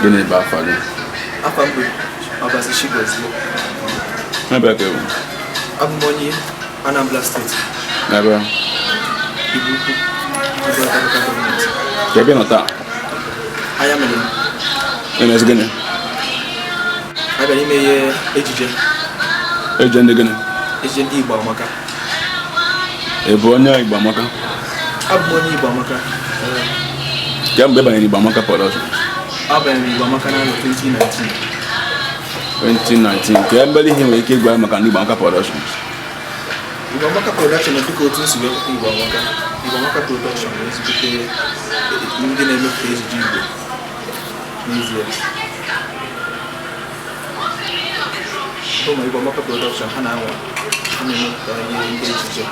Gịnị bụ afa gị? Afa m bụ Ọbasi Chigozie. Ebe ka ewu? Abụ m onye Anambra Steeti. Ebe? Igbo Ukwu, Agụata Local Government. Ka ebe ị nọ taa? Anya mere m. Emezi gịnị? A bịara ime ihe ejije. Ejije ndị gịnị? Ejije ndị Igbo Amaka. Ị bụ onye Igbo Amaka? Abụ m onye Igbo Amaka. Kemgbe ị banyere Igbo Amaka Production? Abanyere m Igbo Amaka na 2019. 2019. Ka mbele ihe nwere ike ịgwa anyị maka ndị Igbo Amaka Production? Igbo Amaka Production dịka otu nsi wee pụta Igbo Amaka. Igbo Amaka Production bụ ezigbote ndị na-emepụta ejije Igbo n'ezie. Bụ ma Igbo Amaka Production ha na-anwa ha na-emepụta ihe ndị ejije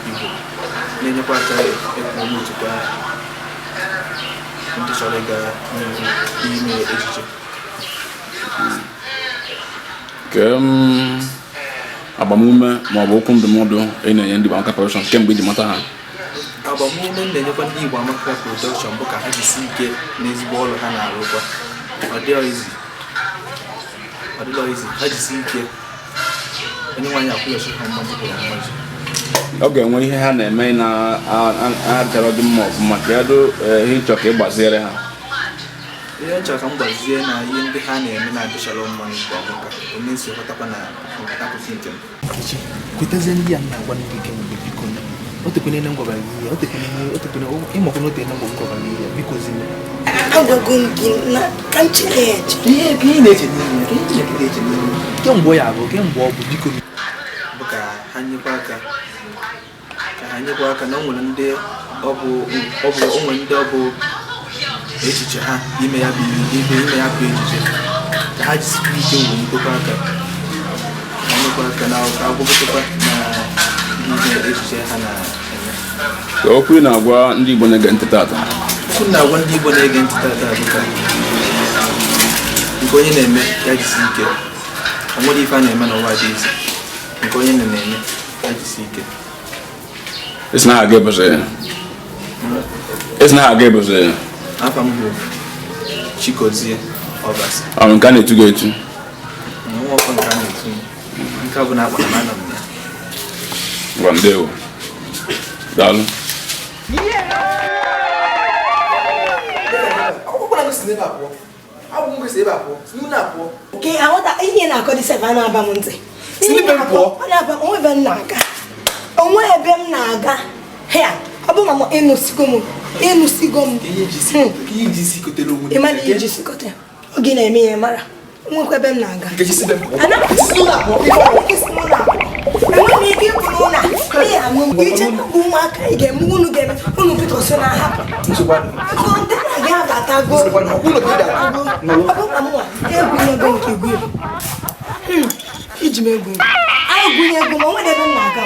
Igbo na-enyekwa aka epromotukwa ndị chọrọ ịga n'ihu n'ime ejije. Ke agbamume maọbụ okwu ndụmọdụ ị na-enye ndị Igbo Amaka Production kemgbe iji mata ha? Agbamume m na-enyekwa ndị Igbo Amaka Production bụ ka ha jisi ike n'ezigbo ọrụ ha na-arụkwa. Ọ dịrọ easy, ha jisi ike, onye nwe anyị akwụghachi ha mmaji kwụrụ mmaji. Ọ ga-enwe ihe ha na-eme na-adịrọ gị mma ọfụma, kedu ihe ị chọ ka ị gbaziere ha? Ihe m chọrọ ka m gbazie na ihe ndị ha na-eme na-adịcharọ mma n'Igbo Amaka, onye nsi ghọtakwa na akụkụ nke m. Kwetazie ndị a na-agwa ndị kemgbe, biko, o tekwana m gwara gị ihe, o tekwana, o tekwana ịmakwa na o tekwana m gwara gị ihe, biko zime. Agwago m gị na ka m chere ya eche. Ihe ka ị na-eche n'ihe, ka ị na-eche n'ihe kemgbe ya bụ kemgbe ọ bụ, biko, bụ ka ha nyekwa aka, ka ha nyekwa aka na o nwere ndị ọ bụ o nwere ndị ọ bụ echiche ha ime ya bụ ihe, ime ya bụ ejije, ka ha jisikwa ike wee nyekwa aka, ka ha nyekwa aka na ka agwagotekwa na ihe ejije ha na-eme. Ka okwu ị na-agwa ndị Igbo na-ege ntị tata? Okwu m na-agwa ndị Igbo na-ege ntị tata bụ ka nke onye na-eme ya jisi ike. O nwere ife a na-eme n'ụwa dị easy. Nke onye na-eme ya jisi ike. Esi na aha gị bụzi? Esi na aha gị bụzi? Afa m bụ Chigozie Ọbasi. Ọ bụ nke a na-etu gị etu? Nwa ọkwa nke a na-etu m. Nke a bụ na akpara m anọ m ya. Ngwa, ndewo. Daalụ. Nke aghọta ihe na-akọ dị sef a na-aba m ntị. Onwe ebe m na-aga. Onwe ebe m na-aga. Ha, ọ bụ ma m ịnụsigo m. Ịnụsigo m. Ị ma na ihe ji sikote. Oge na-eme ihe mara. Nwekwa ebe m na-aga. Enweghị m ike ịpụ n'ụlọ a. Ihe anụ m. Iche na bụ ụmụaka ị ga-eme unu ga-eme unu pụta na ahapụ. Ndị na-aga abatago. Ọ bụ na mụnwa egwunyego nke egwu. Iji m egwu. Egwunyego m, onwere ebe m na-aga.